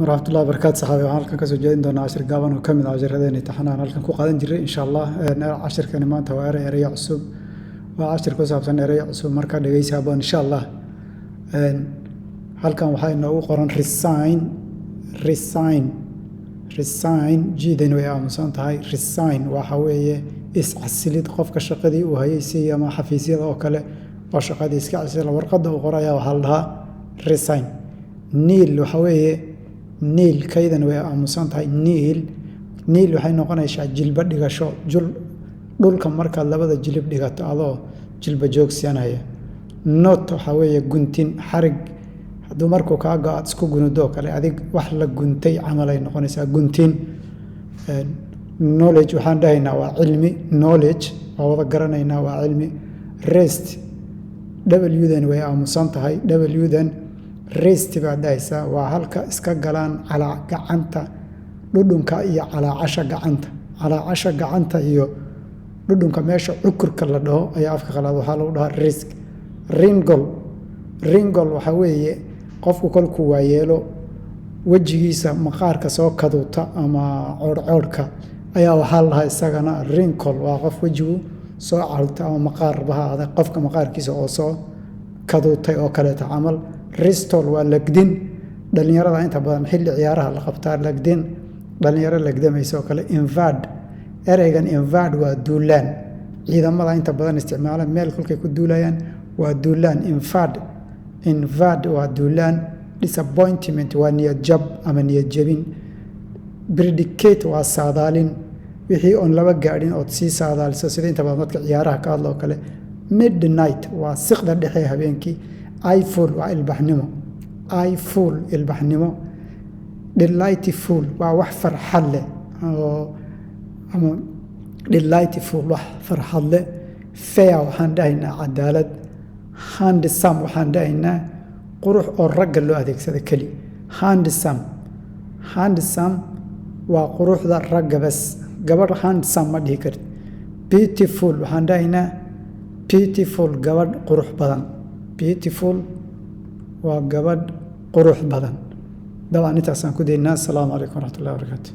Waraxmatullahi wabarakaatu. Saxaabi, waxaan halkan kasoo jeedin doonaa cashir gaaban oo ka mid ah cashiradeen imtixaanaan halkan ku qaadan jiray, insha Allah. Cashirkani maanta waa erey, ereyo cusub, waa cashir ku saabsan ereyo cusub. Marka dhegeysi haboon, insha Allah. Halkan waxaa inoogu qoran resign. Resign, resign, G-dani way aamusan tahay. Resign waxa weeye iscasilid, qofka shaqadii uu hayay si ama xafiisyada oo kale oo shaqadii iska casila, warqadda uu qoraya waxaa la dhahaa resign. Kneel waxa weeye kneel, K-dan way aamusan tahay. Kneel, kneel waxay noqonaysaa jilba dhigasho, jul dhulka markaad labada jilib dhigato adoo jilba joogsanaya. Knot waxaa weeye guntin, xarig hadduu markuu kaa go aad isku gunudo oo kale, adig wax la guntay camal ay noqonaysaa, guntin. Knowledge waxaan dhahaynaa waa cilmi. Knowledge waa wada garanaynaa, waa cilmi. Wrist, W-dan way aamusan tahay. W-dan wrist baad dhahaysaa, waa halka iska galaan calaa gacanta, dhudhunka iyo calaacasha gacanta, calaacasha gacanta iyo dhudhunka meesha cukurka la dhaho ayaa afka qalaad waxaa lagu dhahaa wrist. Wrinkle, wrinkle waxaa weeye qofku kolkuu waayeelo wejigiisa maqaarka soo kaduuta ama coodhcoodhka ayaa waxaa la dhahaa isagana wrinkle. Waa qof wejigu soo carta ama maqaarba ha ahaadee, qofka maqaarkiisa oo soo kaduutay oo kaleeto camal. Wrestle waa lagdin, dhalinyarada inta badan xilli ciyaaraha la qabtaa, lagdin, dhalinyaro lagdamaysa oo kale. Invade, ereygan invade waa duulaan, ciidamada inta badan isticmaala meel kolkay ku duulayaan, waa duulaan. Invade, invade waa duulaan. Disappointment waa niyad jab ama niyad jabin. Predicate waa saadaalin, wixii oon laba gaadhin ood sii saadaaliso, sida inta badan dadka ciyaaraha ka hadla oo kale. Midnight waa siqda dhexe habeenkii. Eyeful waa ilbaxnimo, eyeful ilbaxnimo. Delightful waa wax farxad leh oo ama delightful wax farxad leh. Fair waxaan dhahaynaa cadaalad. Handsome waxaan dhahaynaa qurux oo ragga loo adeegsado keli. Handsome, handsome waa quruxda ragga bas, gabadh handsome ma dhihi karti. Beautiful waxaan dhahaynaa beautiful gabadh qurux badan, beautiful waa gabadh qurux badan. Dabcan intaasaan ku daynaa. Asalaamu calaykum waraxmatullahi wabarakaatu.